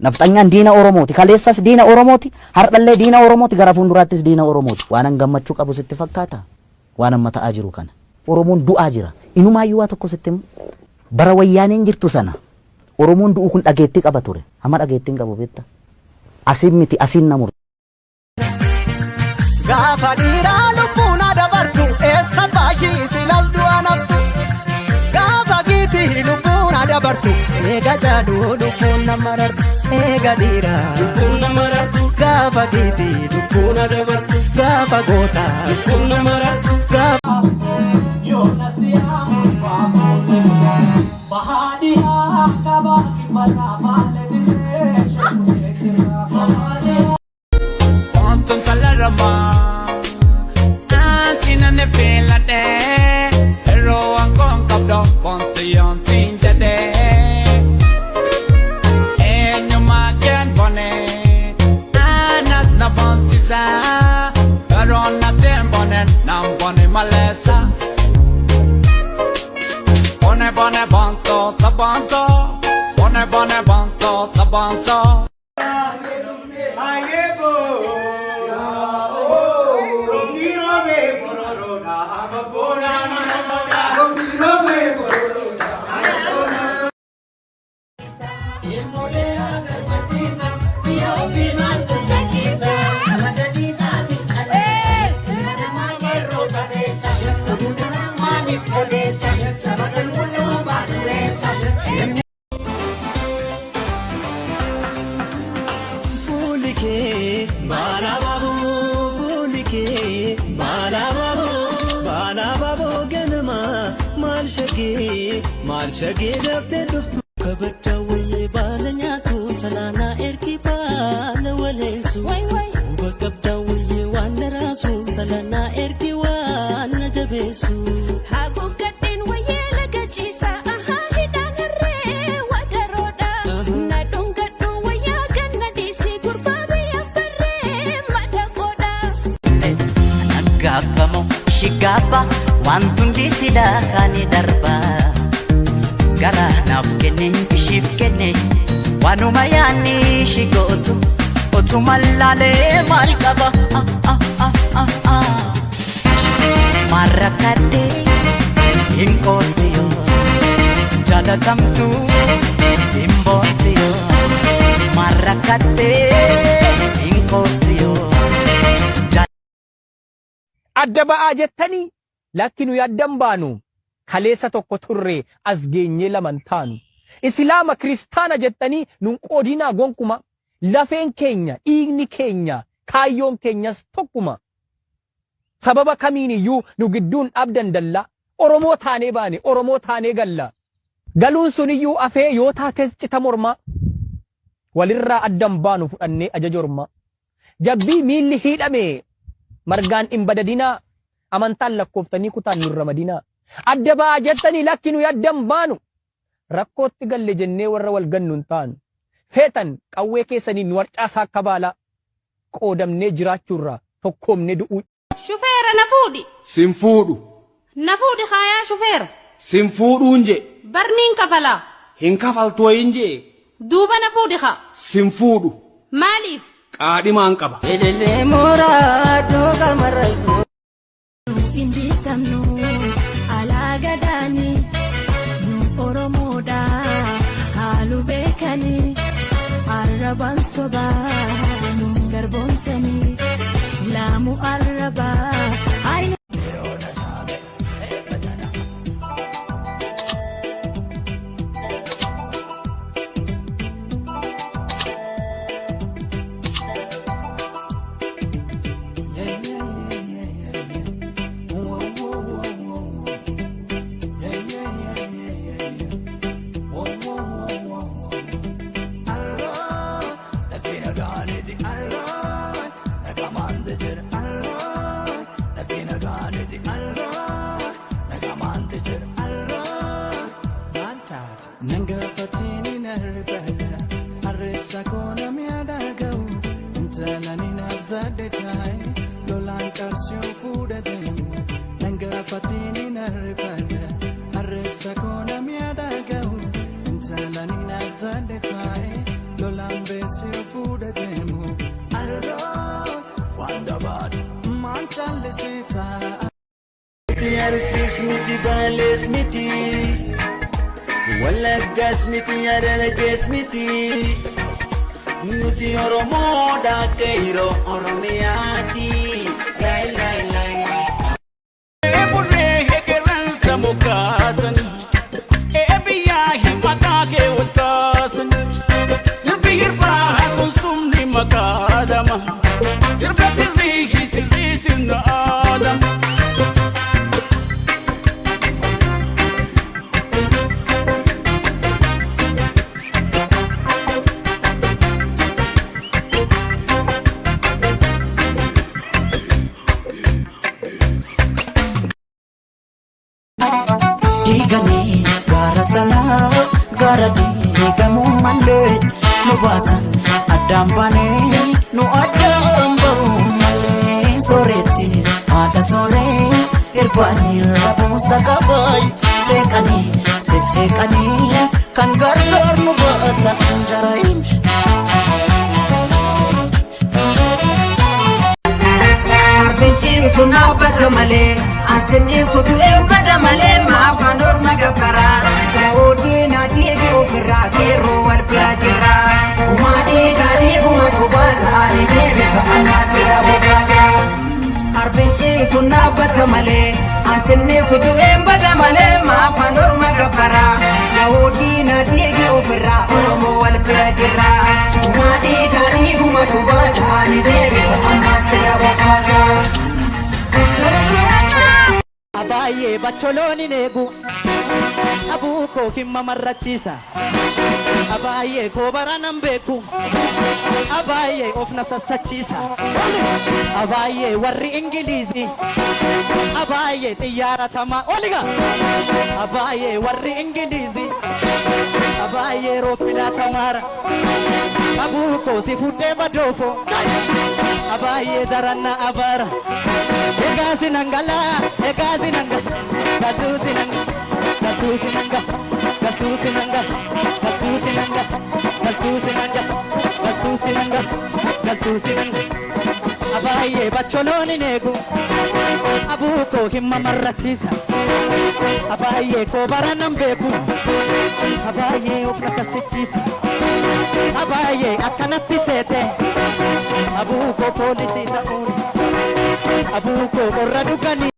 Nafxanyaan diina Oromooti. Kaleessas diina Oromooti. Har'allee diina Oromooti. Gara fuulduraattis diina Oromooti. Waan an gammachuu qabu sitti fakkaata? Waan amma ta'aa jiru kana. Oromoon du'aa jira. Inumaayyuu waa tokko sitti himu. Bara wayyaaneen jirtu sana Oromoon du'u kun dhageettii qaba ture. Amma dhageettii hin qabu beektaa? Asiin miti asiin na murte. Gaafa dhiiraa lubbuun dabartu eessa baashii silas du'a naftu. Gaafa giitii lubbuun dabartu eega jaaduu lubbuun nama rartu. Eega dhiiraa lubbuun nama rartu. Gaafa giitii lubbuun dabartu. Gaafa gootaa lubbuun nama rartu. Gaafa. Yoona siyaamu faafuun bahaadhiyaa kabaa kibbarraa baalee dirree sheekusee kirraa. Wantoota larama anti nane filadhe yeroo aangoon qabdo wanti yoontiin jedhe eenyummaa keen bone anas na boonsisa garuu nateen bonen nan bone maleessa bone bone bonto sabonto bone bone bonto sabonto. Fuulli kee baala baaboo fuulli kee baala baaboo baala baaboo ganama maal shagee maal shagee daftee dhuftu. Kabajja wayyee baala nyaatu talaanaa ergi baala waleessu. Huba qabda wayyee waan naraasu talaanaa ergi waan na jabeessu. Haguuggadheen wayyee laga ciisa ahaa hidhaan harree wadaroodha. Na dhungadhu wayyaa ganna dhiisii gurbaa biyyaaf barree madaqoodha. Naggaabamo ishii gaabba wanti hundi silaa kan darba. Gara naaf kenne ishiif kenne waanuma yaanni ishii gootu otuma laalee maal qaba. Ah, ah, ah, ah, ah. Maarrakkadhee hin qoosti yoo jaalatamtu hin boonti yoo maarrakkadhee hin qoosti yoo. Adda ba'aa jettanii lakki nuyi addan baanu kaleessa tokko turre as geenyee laman taanu. Islaama kiristaana jettanii nun qoodinaa gonkuma lafeen keenya dhiigni keenya kaayyoon keenyas tokkuma. Sababa kamiin iyyuu nu gidduun dhabdan dallaa Oromoo taanee baane Oromoo taanee galla. Galuun sun iyyuu afee yoo taates cita mormaa walirraa addan baanu fudhannee ajaja ormaa. Jabbii miilli hiidhame margaan hin badadinaa amantaan lakkooftanii kutaan nun ramadinaa. Adda ba'aa jettanii lakki nuyi addan baanu rakkootti galle jennee warra wal gannu hin taanu. Feetan qawwee keessanii nu harcaasaa akka baalaa qoodamnee jiraachuurraa tokkoomnee du'uu. Shufeera na fuudhi. Sin fuudhu. Na fuudhi kaayaa shufeera. Sin fuudhuun jee. Barniin kafalaa. Hin kafaltu wayin jee. Duuba na fuudhi kaa. Sin fuudhu. Maaliif? Qaadhimaan qaba. Elellee mooraa doogaa marraisu. Hin bitamnu alaa gadaani nu Oromoodha haalu beekani arrabaan sobaa nu garboomsani laamu arrabaa. Nangaafatini narbaadha harreessa koona mi'a ga'u intalani naaf taa'e lolaan qabsii fuudhate. Nangaafatini narbaadha harreessa koona mi'a ga'u intalani naaf taa'e lolaan. Gombee fuudha deemu arroo waan dabaadha maan caallisee taa'a. Miti Arsiis miti Baalees miti Wallaggaas miti Harargees miti Nuti Oromoodha qeerroo Oromiyaati. Laay laay laay laay. Burree hegerransa moggaasan Eebiyyaa himataa kee ol kaasan Sirbi hirbaa sunsumni maqaadama Sirba sirrii sirrii sirna aadama. Diiganii gaara sanaa gaara diigamuu malee nu baasan addaan baanee nu addaan ba'uu malee sooretti haadha sooree irbaanii rabuusa qabaay seeqanii sesseeqanii kan gargaar nu baata anjarayin. Arbinciisu dhaabbata malee, ansinniisu du'een bada malee, maafaan orma gabbaraa. Daawudiin adiigi ofirraa qeerroo wal bira jira. Uumaa dhiigaa dhiiguma cubaasa ani deebita annaa sira bogaasa. Arbinciisu dhaabbata malee, ansinniisu du'een bada malee, maafaan orma gabbaraa. Daawudiin adiigi ofirraa Oromoo wal bira jira. Uumaa dhiigaa dhiiguma cubaasa ani deebita annaa sira bogaasa. Abaayyee bacholoon hin eegu abuu koo hin mamarrachiisa abaayyee koo baraan beeku abaayyee of na sassachiisa abaayyee warri ingiliizii abaayyee xiyyaara tamaa oliga abaayyee warri ingiliizii abaayyee rooppilaa tamaara abuu koo si fuddee badoofo abaayyee jaranna abaara. Egaa sinangala, egaa sinanga, galtuu sinanga, galtuu sinanga, galtuu sinanga, galtuu sinanga, galtuu sinanga, galtuu sinanga, galtuu sinanga. Abaayyee bacholoon hin eegu, abuu koo hin mamarrachiisa. Abaayyee koo baranan beeku, abaayyee of na sassichiisa. Abaayyee akkanatti seete, abuu koo poolisii ta'uun. Abuu koo qorra dhuganii.